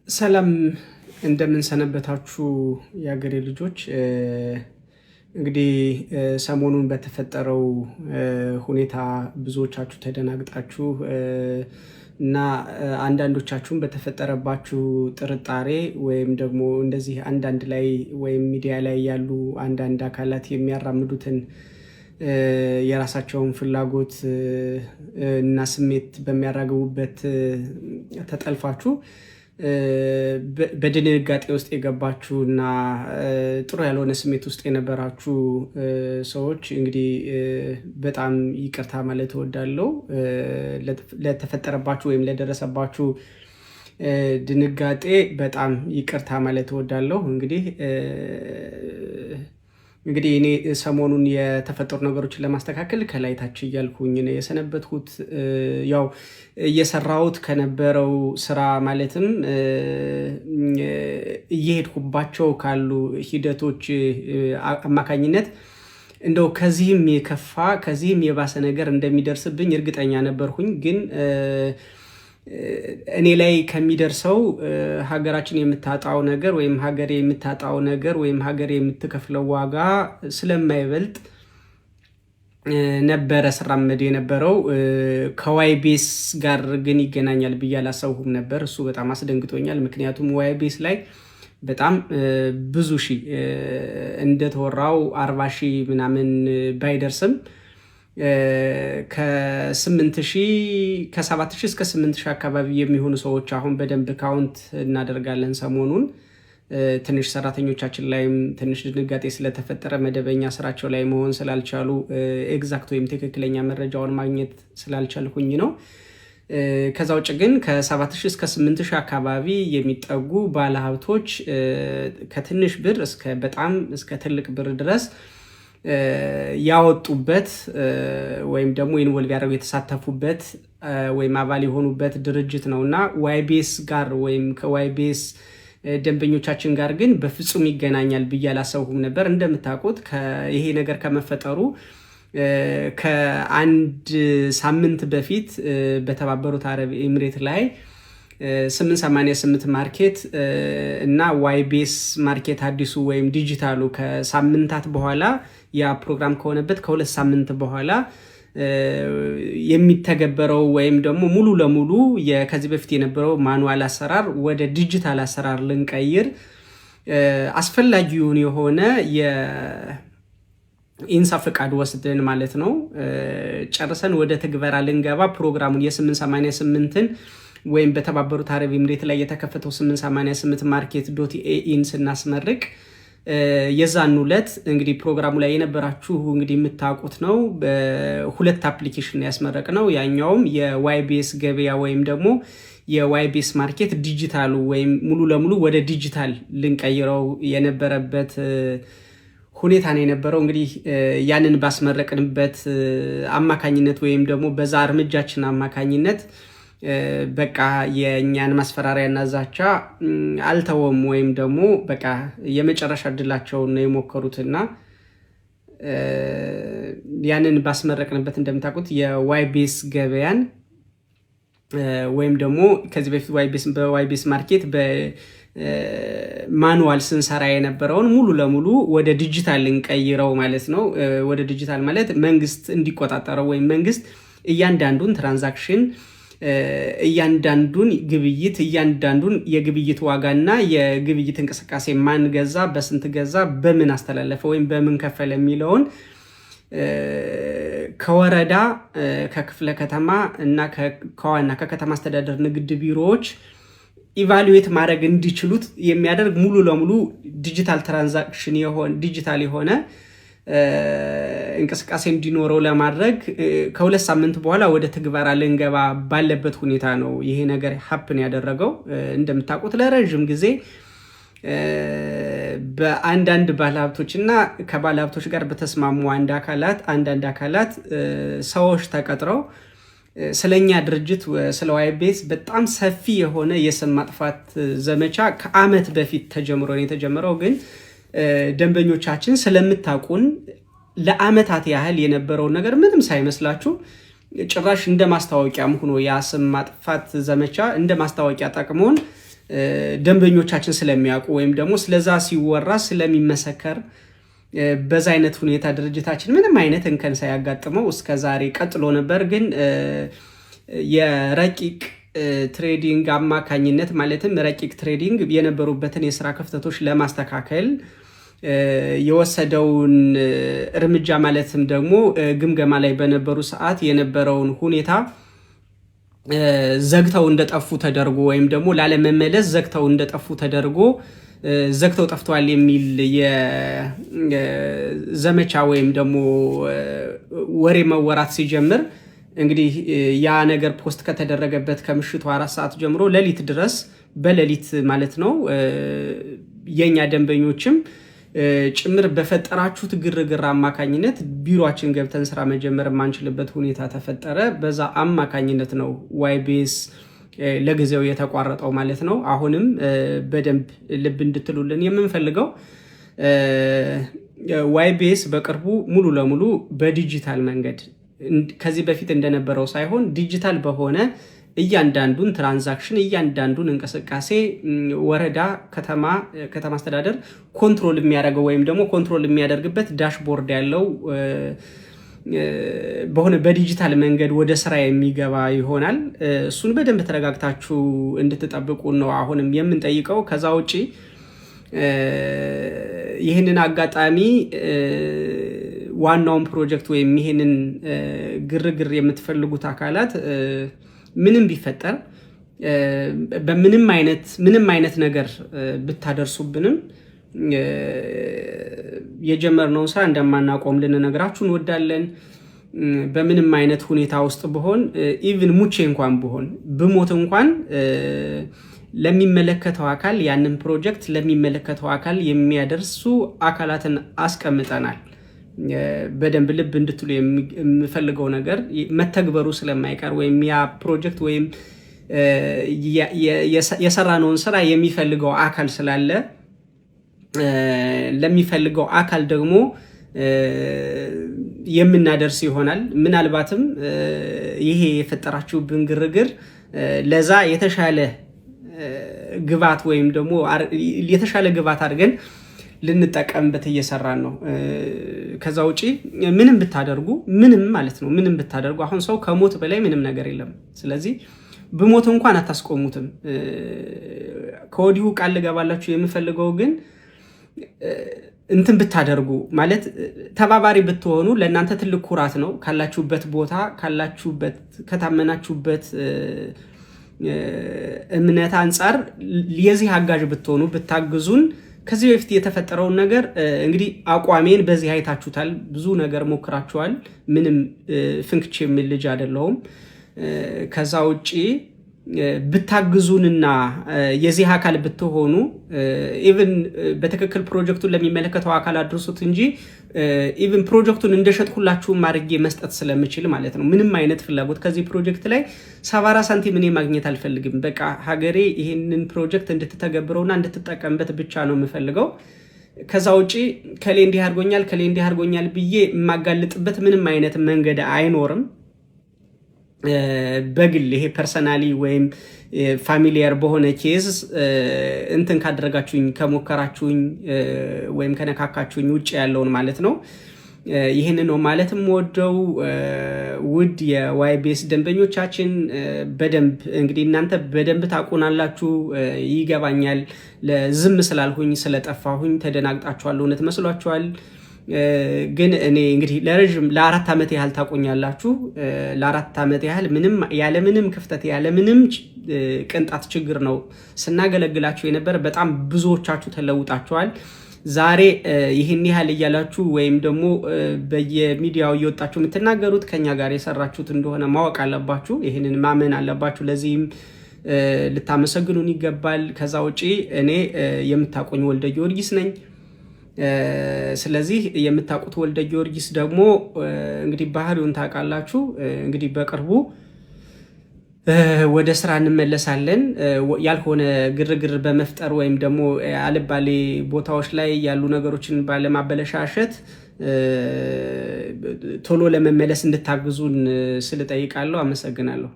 ሰላም፣ እንደምንሰነበታችሁ የሀገሬ ልጆች። እንግዲህ ሰሞኑን በተፈጠረው ሁኔታ ብዙዎቻችሁ ተደናግጣችሁ እና አንዳንዶቻችሁም በተፈጠረባችሁ ጥርጣሬ ወይም ደግሞ እንደዚህ አንዳንድ ላይ ወይም ሚዲያ ላይ ያሉ አንዳንድ አካላት የሚያራምዱትን የራሳቸውን ፍላጎት እና ስሜት በሚያራግቡበት ተጠልፋችሁ በድንጋጤ ውስጥ የገባችሁ እና ጥሩ ያልሆነ ስሜት ውስጥ የነበራችሁ ሰዎች እንግዲህ በጣም ይቅርታ ማለት እወዳለሁ። ለተፈጠረባችሁ ወይም ለደረሰባችሁ ድንጋጤ በጣም ይቅርታ ማለት እወዳለሁ። እንግዲህ እኔ ሰሞኑን የተፈጠሩ ነገሮችን ለማስተካከል ከላይ ታች እያልኩኝ ነው የሰነበትኩት። ያው እየሰራሁት ከነበረው ስራ፣ ማለትም እየሄድኩባቸው ካሉ ሂደቶች አማካኝነት እንደው ከዚህም የከፋ፣ ከዚህም የባሰ ነገር እንደሚደርስብኝ እርግጠኛ ነበርኩኝ። ግን እኔ ላይ ከሚደርሰው ሀገራችን የምታጣው ነገር ወይም ሀገሬ የምታጣው ነገር ወይም ሀገሬ የምትከፍለው ዋጋ ስለማይበልጥ ነበረ ስራመድ የነበረው። ከዋይቤስ ጋር ግን ይገናኛል ብዬ አላሰብኩም ነበር። እሱ በጣም አስደንግጦኛል። ምክንያቱም ዋይቤስ ላይ በጣም ብዙ ሺህ፣ እንደተወራው 40,000 ምናምን ባይደርስም ከ8,000፣ ከ7,000 እስከ 8,000 አካባቢ የሚሆኑ ሰዎች፣ አሁን በደንብ count እናደርጋለን፣ ሰሞኑን ትንሽ ሰራተኞቻችን ላይም ትንሽ ድንጋጤ ስለተፈጠረ መደበኛ ስራቸው ላይ መሆን ስላልቻሉ exact ወይም ትክክለኛ መረጃውን ማግኘት ስላልቻልኩኝ ነው። ከዛ ውጭ ግን ከ7,000 እስከ 8,000 አካባቢ የሚጠጉ ባለሀብቶች ከትንሽ ብር እስከ በጣም እስከ ትልቅ ብር ድረስ ያወጡበት ወይም ደግሞ involve ያደረጉ፣ የተሳተፉበት ወይም አባል የሆኑበት ድርጅት ነው እና ዋይቤስ ጋር ወይም ከዋይቤስ ደንበኞቻችን ጋር ግን በፍጹም ይገናኛል ብዬ አላሰብኩም ነበር። እንደምታውቁት ይሄ ነገር ከመፈጠሩ ከአንድ ሳምንት በፊት በተባበሩት አረብ ኤምሬት ላይ 888 market እና ዋይቤስ market አዲሱ ወይም ዲጂታሉ ከሳምንታት በኋላ፣ ያ ፕሮግራም ከሆነበት ከ2 ሳምንት በኋላ የሚተገበረው ወይም ደግሞ ሙሉ ለሙሉ ከዚህ በፊት የነበረው manual አሰራር ወደ ዲጂታል አሰራር ልንቀይር አስፈላጊውን የሆነ የኢንሳ ፈቃድ ወስደን ማለት ነው ጨርሰን ወደ ትግበራ ልንገባ ፕሮግራሙን የ888ን ወይም በተባበሩት አረብ ኤምሬት ላይ የተከፈተው 888 market.ae ን ስናስመርቅ የዛን ዕለት እንግዲህ ፕሮግራሙ ላይ የነበራችሁ እንግዲህ የምታውቁት ነው። ሁለት application ያስመረቅነው። ያኛውም የዋይቤስ ገበያ ወይም ደግሞ የዋይቤስ market ዲጂታሉ ወይም ሙሉ ለሙሉ ወደ ዲጂታል ልንቀይረው የነበረበት ሁኔታ ነው የነበረው። እንግዲህ ያንን ባስመረቅንበት አማካኝነት ወይም ደግሞ በዛ እርምጃችን አማካኝነት በቃ የእኛን ማስፈራሪያና ዛቻ አልተወም ወይም ደግሞ በቃ የመጨረሻ እድላቸውን ነው የሞከሩትና ያንን ባስመረቅንበት እንደምታውቁት የዋይቤስ ገበያን ወይም ደግሞ ከዚህ በፊት በዋይቤስ market በ manual ስንሰራ የነበረውን ሙሉ ለሙሉ ወደ ዲጂታል ልንቀይረው ማለት ነው። ወደ ዲጂታል ማለት መንግስት እንዲቆጣጠረው ወይም መንግስት እያንዳንዱን transaction፣ እያንዳንዱን ግብይት፣ እያንዳንዱን የግብይት ዋጋና የግብይት እንቅስቃሴ፣ ማን ገዛ፣ በስንት ገዛ፣ በምን አስተላለፈ ወይም በምን ከፈለ የሚለውን ከወረዳ፣ ከክፍለ ከተማ እና ከዋና ከከተማ አስተዳደር ንግድ ቢሮዎች evaluate ማድረግ እንዲችሉት የሚያደርግ ሙሉ ለሙሉ digital transaction የሆነ፣ ዲጂታል የሆነ እንቅስቃሴ እንዲኖረው ለማድረግ ከ2 ሳምንት በኋላ ወደ ትግበራ ልንገባ ባለበት ሁኔታ ነው ይሄ ነገር happen ያደረገው። እንደምታውቁት ለረዥም ጊዜ በአንዳንድ ባለሀብቶች እና ከባለሀብቶች ጋር በተስማሙ አንዳንድ አካላት ሰዎች ተቀጥረው ስለኛ ድርጅት፣ ስለ ዋይቤስ በጣም ሰፊ የሆነ የስም ማጥፋት ዘመቻ ከአመት በፊት ተጀምሮ ነው የተጀመረው። ግን ደንበኞቻችን ስለምታውቁን ለአመታት ያህል የነበረውን ነገር ምንም ሳይመስላችሁ ጭራሽ እንደ ማስታወቂያም ሆኖ ያ ስም ማጥፋት ዘመቻ እንደ ማስታወቂያ ጠቅሞን ደንበኞቻችን ስለሚያውቁ ወይም ደግሞ ስለዛ ሲወራ ስለሚመሰከር በዛ አይነት ሁኔታ ድርጅታችን ምንም አይነት እንከን ሳያጋጥመው እስከ ዛሬ ቀጥሎ ነበር። ግን የረቂቅ ትሬዲንግ አማካኝነት፣ ማለትም ረቂቅ ትሬዲንግ የነበሩበትን የስራ ክፍተቶች ለማስተካከል የወሰደውን እርምጃ፣ ማለትም ደግሞ ግምገማ ላይ በነበሩ ሰዓት የነበረውን ሁኔታ ዘግተው እንደጠፉ ተደርጎ ወይም ደግሞ ላለመመለስ ዘግተው እንደጠፉ ተደርጎ ዘግተው ጠፍተዋል የሚል የዘመቻ ወይም ደግሞ ወሬ መወራት ሲጀምር፣ እንግዲህ ያ ነገር post ከተደረገበት ከምሽቱ 4 ሰዓት ጀምሮ ሌሊት ድረስ፣ በሌሊት ማለት ነው፣ የኛ ደንበኞችም ጭምር በፈጠራችሁት ግርግር አማካኝነት ቢሯችን ገብተን ስራ መጀመር የማንችልበት ሁኔታ ተፈጠረ። በዛ አማካኝነት ነው ዋይቢኤስ ለጊዜው የተቋረጠው ማለት ነው። አሁንም በደንብ ልብ እንድትሉልን የምንፈልገው ዋይቢኤስ በቅርቡ ሙሉ ለሙሉ በዲጂታል መንገድ፣ ከዚህ በፊት እንደነበረው ሳይሆን ዲጂታል በሆነ እያንዳንዱን transaction፣ እያንዳንዱን እንቅስቃሴ ወረዳ፣ ከተማ፣ ከተማ አስተዳደር control የሚያደርገው ወይም ደግሞ control የሚያደርግበት dashboard ያለው በሆነ በዲጂታል መንገድ ወደ ስራ የሚገባ ይሆናል። እሱን በደንብ ተረጋግታችሁ እንድትጠብቁ ነው አሁንም የምንጠይቀው። ከዛ ውጪ ይህንን አጋጣሚ ዋናውን ፕሮጀክት ወይም ይህንን ግርግር የምትፈልጉት አካላት ምንም ቢፈጠር፣ በምንም አይነት ምንም አይነት ነገር ብታደርሱብንም የጀመርነውን ስራ እንደማናቆም ልንነግራችሁ እንወዳለን። በምንም አይነት ሁኔታ ውስጥ ብሆን፣ even ሙቼ እንኳን ብሆን፣ ብሞት እንኳን ለሚመለከተው አካል፣ ያንን ፕሮጀክት ለሚመለከተው አካል የሚያደርሱ አካላትን አስቀምጠናል። በደንብ ልብ እንድትሉ የምፈልገው ነገር መተግበሩ ስለማይቀር ወይም ያ ፕሮጀክት ወይም የሰራነውን ስራ የሚፈልገው አካል ስላለ ለሚፈልገው አካል ደግሞ የምናደርስ ይሆናል። ምናልባትም ይሄ የፈጠራችሁብን ግርግር ለዛ የተሻለ ግብዓት ወይም ደግሞ የተሻለ ግብዓት አድርገን ልንጠቀምበት እየሰራን ነው። ከዛ ውጪ ምንም ብታደርጉ፣ ምንም ማለት ነው፣ ምንም ብታደርጉ አሁን ሰው ከሞት በላይ ምንም ነገር የለም። ስለዚህ ብሞት እንኳን አታስቆሙትም። ከወዲሁ ቃል ልገባላችሁ የምፈልገው ግን እንትን ብታደርጉ፣ ማለት ተባባሪ ብትሆኑ ለእናንተ ትልቅ ኩራት ነው። ካላችሁበት ቦታ፣ ካላችሁበት ከታመናችሁበት እምነት አንጻር የዚህ አጋዥ ብትሆኑ፣ ብታግዙን፣ ከዚህ በፊት የተፈጠረውን ነገር እንግዲህ አቋሜን በዚህ አይታችሁታል። ብዙ ነገር ሞክራችኋል። ምንም ፍንክች የሚል ልጅ አይደለሁም። ከዛ ውጪ ብታግዙንና የዚህ አካል ብትሆኑ፣ even በትክክል ፕሮጀክቱን ለሚመለከተው አካል አድርሱት እንጂ even ፕሮጀክቱን እንደሸጥኩላችሁም አድርጌ መስጠት ስለምችል ማለት ነው። ምንም አይነት ፍላጎት ከዚህ ፕሮጀክት ላይ 74 ሳንቲም እኔ ማግኘት አልፈልግም። በቃ ሀገሬ ይህንን ፕሮጀክት እንድትተገብረውና እንድትጠቀምበት ብቻ ነው የምፈልገው። ከዛ ውጪ ከሌ እንዲህ አድርጎኛል፣ ከሌ እንዲህ አድርጎኛል ብዬ የማጋልጥበት ምንም አይነት መንገድ አይኖርም። በግል ይሄ personally ወይም familiar በሆነ case እንትን ካደረጋችሁኝ፣ ከሞከራችሁኝ ወይም ከነካካችሁኝ ውጭ ያለውን ማለት ነው። ይህን ነው ማለት የምወደው። ውድ የዋይቢኤስ ደንበኞቻችን፣ በደንብ እንግዲህ እናንተ በደንብ ታውቁናላችሁ፣ ይገባኛል። ዝም ስላልሁኝ፣ ስለጠፋሁኝ ተደናግጣችኋል፣ እውነት መስሏችኋል። ግን እኔ እንግዲህ ለረዥም ለ4 ዓመት ያህል ታውቁኛላችሁ። ለ4 ዓመት ያህል ምንም ያለምንም ክፍተት፣ ያለምንም ቅንጣት ችግር ነው ስናገለግላችሁ የነበረ። በጣም ብዙዎቻችሁ ተለውጣችኋል። ዛሬ ይህን ያህል እያላችሁ ወይም ደግሞ በየሚዲያው እየወጣችሁ የምትናገሩት ከኛ ጋር የሰራችሁት እንደሆነ ማወቅ አለባችሁ። ይህንን ማመን አለባችሁ። ለዚህም ልታመሰግኑን ይገባል። ከዛ ውጪ እኔ የምታውቁኝ ወልደ ጊዮርጊስ ነኝ። ስለዚህ የምታውቁት ወልደ ጊዮርጊስ ደግሞ እንግዲህ ባህሪውን ታውቃላችሁ። እንግዲህ በቅርቡ ወደ ስራ እንመለሳለን። ያልሆነ ግርግር በመፍጠር ወይም ደግሞ አልባሌ ቦታዎች ላይ ያሉ ነገሮችን ባለማበለሻሸት ቶሎ ለመመለስ እንድታግዙን ስል እጠይቃለሁ። አመሰግናለሁ።